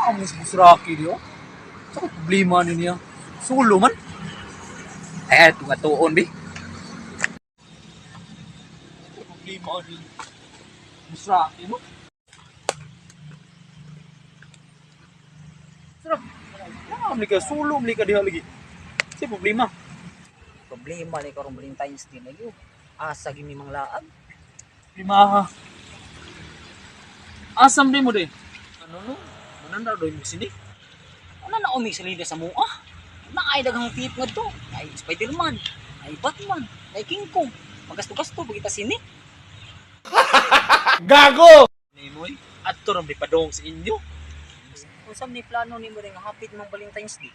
Amos Busraki diyo. Sa ko problema ni niya. Sulo man. Eh, tunga tuon bi. Problema ni Busraki mo. Sarap. Ah, ni ka sulo ni ka diha lagi. Sa problema. Problema ni karong Valentine's Day na yun. Asa gini mang laag. Problema ha. Asam di mo di. Ano no? Mananda do mo sini. Ano na umi salida sa mua? Naay daghang tip nga to. Ay Spiderman, ay Batman, ay King Kong. Magasto-gasto pagita sini. Nimoy, adto ra may padong sa inyo. Unsa ni plano nimo ring hapit mong Valentine's Day?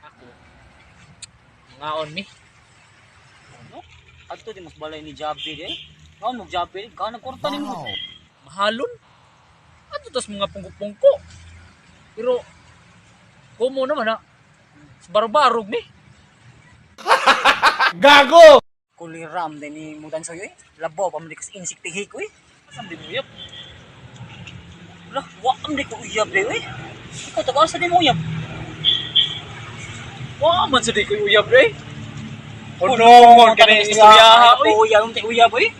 Ako. Ngaon mi. Ano? Adto di mas balay ni Javi de. Ngaon mo Javi, ganang kwarta nimo. Mahalon. Adto tas mga pungko-pungko. Pero kumo naman ha. Sa Baro-barog mi. Kuliram din ni Mutan Soy eh. Labaw pa man di kas insiktihi ko eh. Asam di mo yap. Lah, wa am di ko uyab de eh. Ikaw taga asa di mo uyab? Wa man sa di ko uyab re. Kunongon ka na yung istorya ha. Uy, Uyab, ang uyab eh.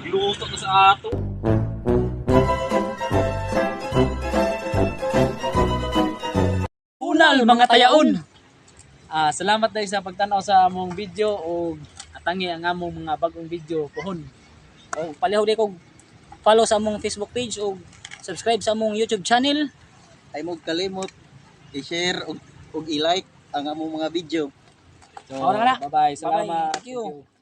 luto to sa ato. Unal mga tayaon. Ah, salamat dahil sa pagtanaw sa among video o atangi ang among mga bagong video pohon. O palihaw di ko follow sa among Facebook page o subscribe sa among YouTube channel. Ay mo kalimot i-share ug i-like ang among mga video. So, Mao na ka na. bye-bye. Salamat. Thank you.